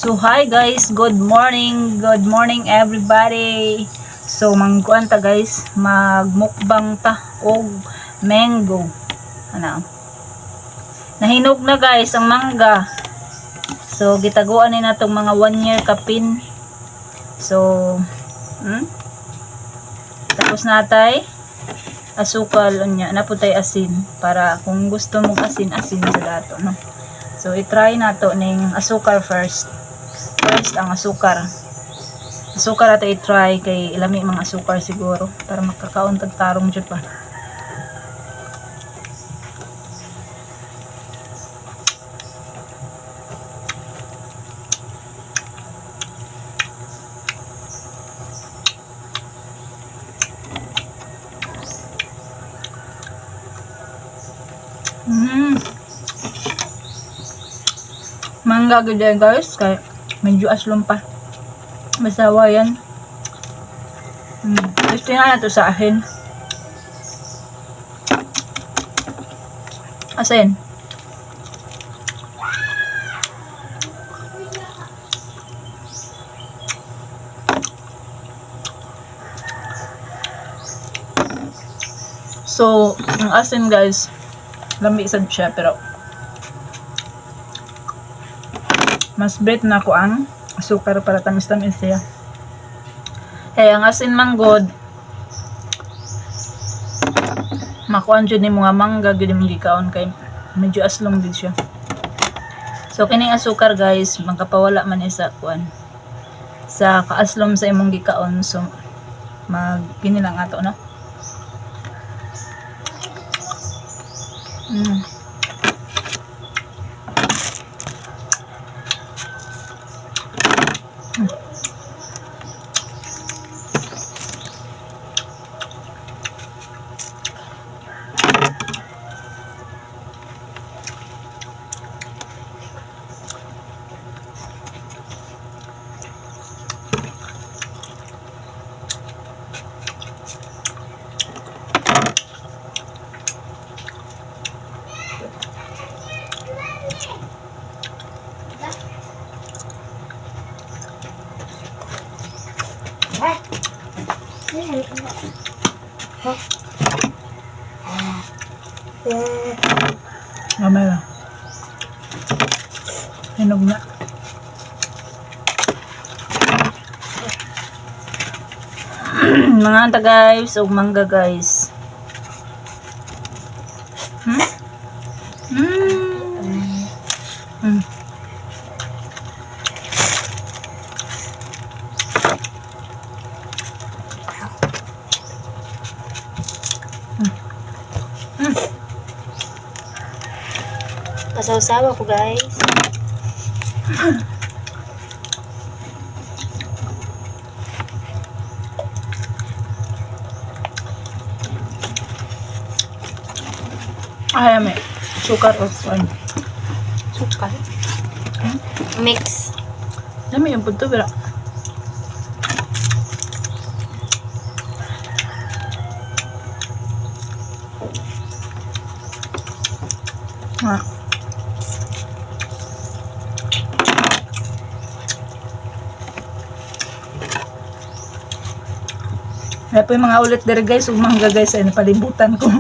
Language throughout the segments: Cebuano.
So hi guys, good morning everybody. So mangkuan ta guys, magmukbang ta og mango. Ano? Nahinog na guys ang mangga. So gitaguan ni natong mga 1 year kapin. So Tapos natay asukal unya, naputay asin para kung gusto mong asin, asin sa dato, no. So i-try nato ning asukal first. First ang asukar. Asukar ato i-try kay ilami mga asukar siguro para makakaon tag tarong jud pa. Mangga gud yan, guys, kay medyo aslom pa. Masawa yan. Gusto nga na to sa akin. Asin. So, ang asin guys, lami sad siya pero mas bet na ako ang asukar para tamis-tamis siya. Kaya ang asin manggod, makuan jud ni mga mangga gyud imong gikaon kay medyo aslong gid siya. So kining asukar guys, magkapawala man isa kuan sa kaaslom sa imong gikaon, so mag kini lang ato, no. Mamaya lang. Hinog na. Mga anta guys, og mangga guys. Hmm? Mm. Pasawsawa ko guys. Ay, may sukar o ano. Sukal. Mix. Dami yung punto, pero ah. Kaya po yung mga ulit dere guys, ug mangga guys, ay napalibutan ko.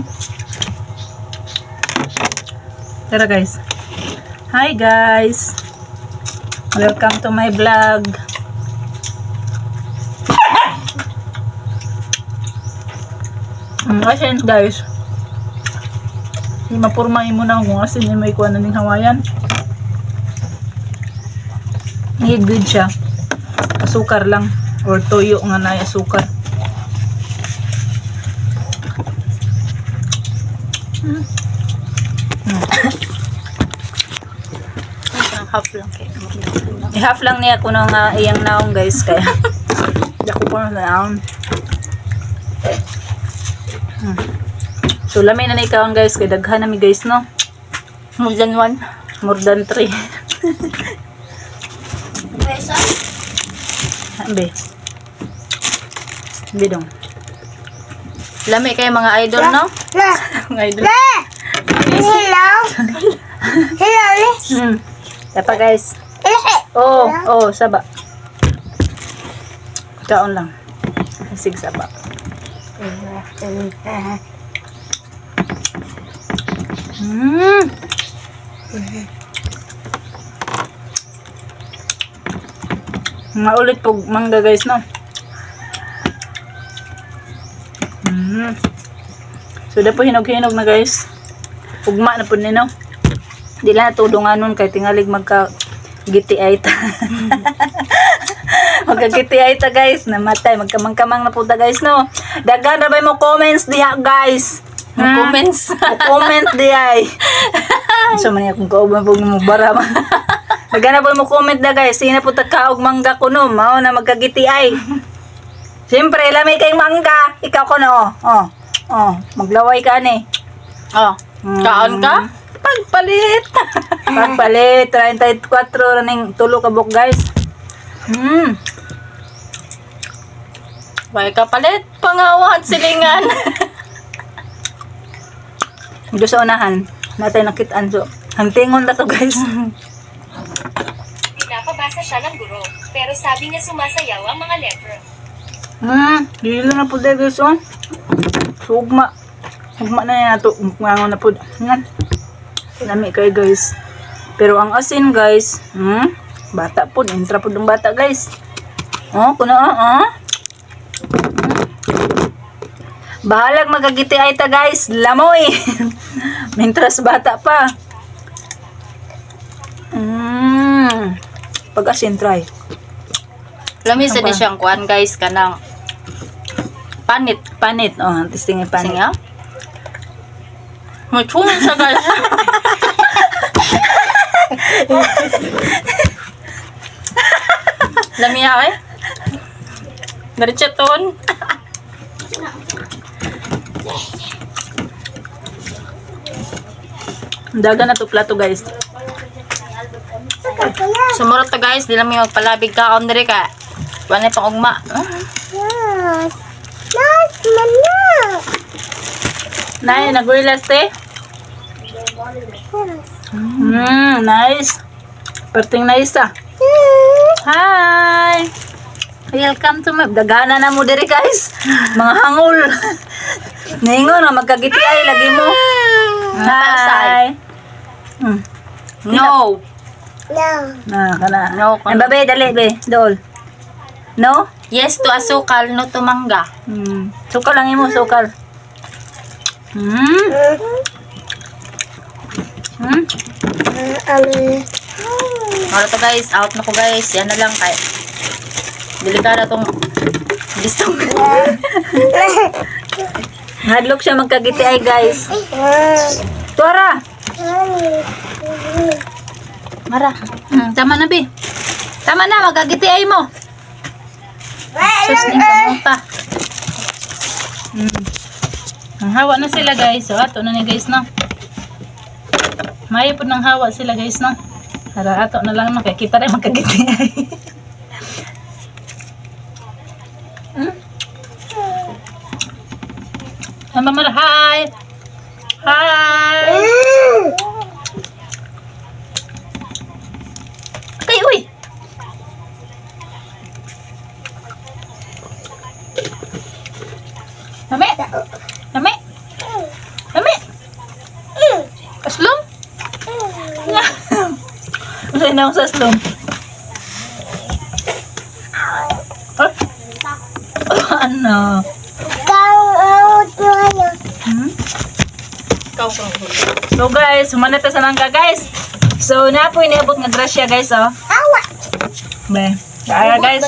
Tara guys. Hi guys. Welcome to my vlog. Asin guys. Hindi mapurma mo na kung asin yung may kuha na ning Hawaiian. Hindi good siya. Asukar lang. Or toyo nga na asukar. Half lang kay. I-half lang niya kuno nga iyang naong guys kaya. Di ako po na naong. So lamay na na ikaon guys kay daghan na mi guys, no. More than one. More than 3. Pesa. Ambe. Ambe dong. Lami kay mga idol, no? Mga idol. Hello. Hello. Tapa guys. Oh, saba. Kaon lang. Sig saba. Maulit po mangga, guys, no? So, da po hinog-hinog na, guys. Ugma na po ni, no? Di lang natudunganon kay tingalig magka giti ay ta. Magka-giti ay ta, guys. Namatay. Magkamang-kamang na po ta, guys, no? Daghan na ba mo comments diha, guys? Mo comments. Mo comment diha ay. So man akong kauban po mo bara man. Daghan na ba mo comment da, guys. Sina po ta kaog mangga kuno. Mao na magkagiti ay. Siyempre, lamay kay mangga. Ikaw ko no. Oh. Oh, maglaway ka ni. Oh. Kaon ka? Pagpalit. Pagpalit, 34 raning tulo ka buok, guys. Way ka palit. Pangawan silingan. Dito sa unahan, natay nakitaan so. Hantingon na to, guys. Pinapabasa siya ng guro, pero sabi niya sumasayaw ang mga letter. Dili na po tayo, guys, oh. So, ugma. Ugma na yan nato. Ugma na po. Yan. Lami kayo, guys. Pero ang asin, guys, bata po. Intra po ng bata, guys. Oh, kuno, oh, oh. Bahalag magagiti ay ta, guys. Lamoy. Mintras bata pa. Pag asin, try. Lami sa di siyang kuan, guys, kanang panit. Panit. Oh, testing yung panit. Singa? May chungan siya, guys. Lami ay. Diretso ton. Daga na to plato, guys. Sumurot to, guys, di lang may magpalabig ka on diri ka. Wala pang ugma. Nay, nagwilas te. Nice. Perting nice ah. Hi. Welcome to my dagana na mo diri, guys. Mga hangol. Ningon nga magkagiti ay lagi mo. Hi. No. Na kana. No, Ay, babe, dali be. Dol. No? Yes to asukal, no to mangga. Sukal lang imo, sukal. Ano to, guys, out na ko, guys. Yan na lang kay. Delikado tong gistong. Hadlok siya magkagiti ay, guys. Tuara. Mara. Tama na, be. Tama na, magkagiti ay mo. Sus ning kamuta. Ang hawa na sila, guys. So ato na ni, guys, no. Mayo po ng hawa sila, guys, no. Tara, ato na lang, no. Kaya kita rin magkagiti ay. Ang mamara, hi! Hi! Kay, uy! Lami! Lami! Lami! Aslom? Masaya na ako sa aslom. Ah? Ano? So guys, humanata sa mangga, guys. So na po iniabot nga grasya, guys, oh. Be. Kaya, guys.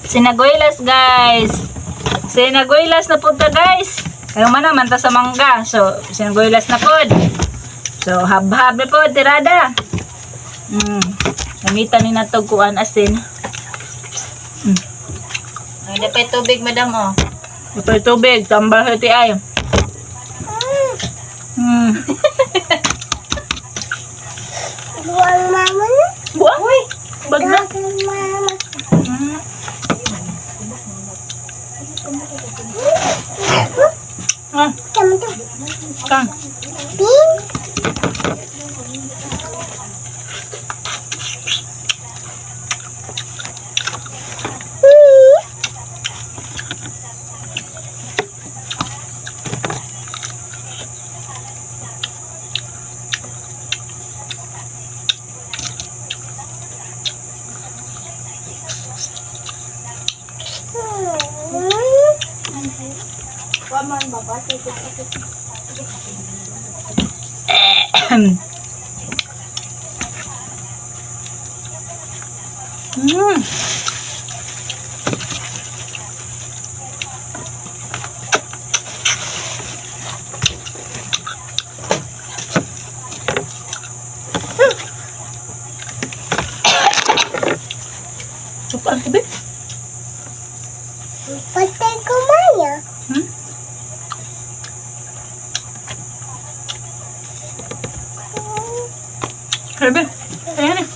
Sinagoylas, guys. Sinagoylas na punta, guys. Kayo man naman ta sa mangga. So, sinagoylas na pod. So, habhab na pod, tirada. Gamitan ni natog kuan asin. Ay, dapat tubig, madam, oh. Ito tubig, tambal sa ay. Buang mama na. Buang. Uy, bag na. Buang mama. Ah, Kamu tu. kang. Pink. man babasa ko. Sukaan ko, be. Patay ko maya. Grabe. Ayan eh.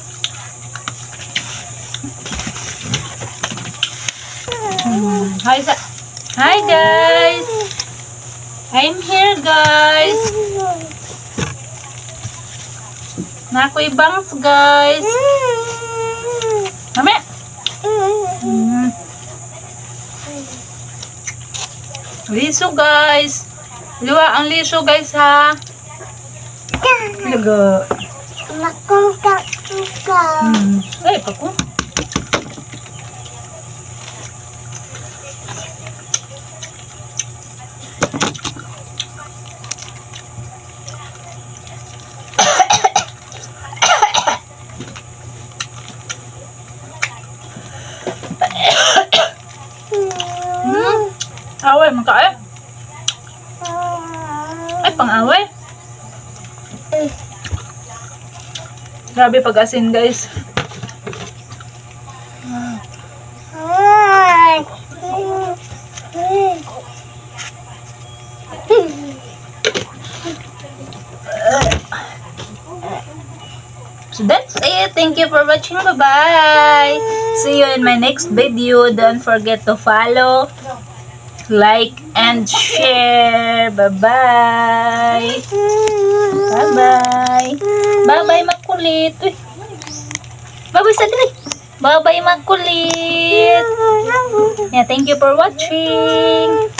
Hi, sa Hi guys. I'm here, guys. Nakoy bangs, guys. Mami. Liso, guys. Liwa ang liso, guys, ha. Laga. Makong ka ka. Ay, pako. Away, man ka eh. Ay, pang-away. Grabe pag-asin, guys. So that's it. Thank you for watching. Bye-bye. See you in my next video. Don't forget to follow, like, and share. Bye-bye. Bye-bye. Bye-bye, makulit. Uy. Bye-bye, sadali. Bye-bye, makulit. Yeah, thank you for watching.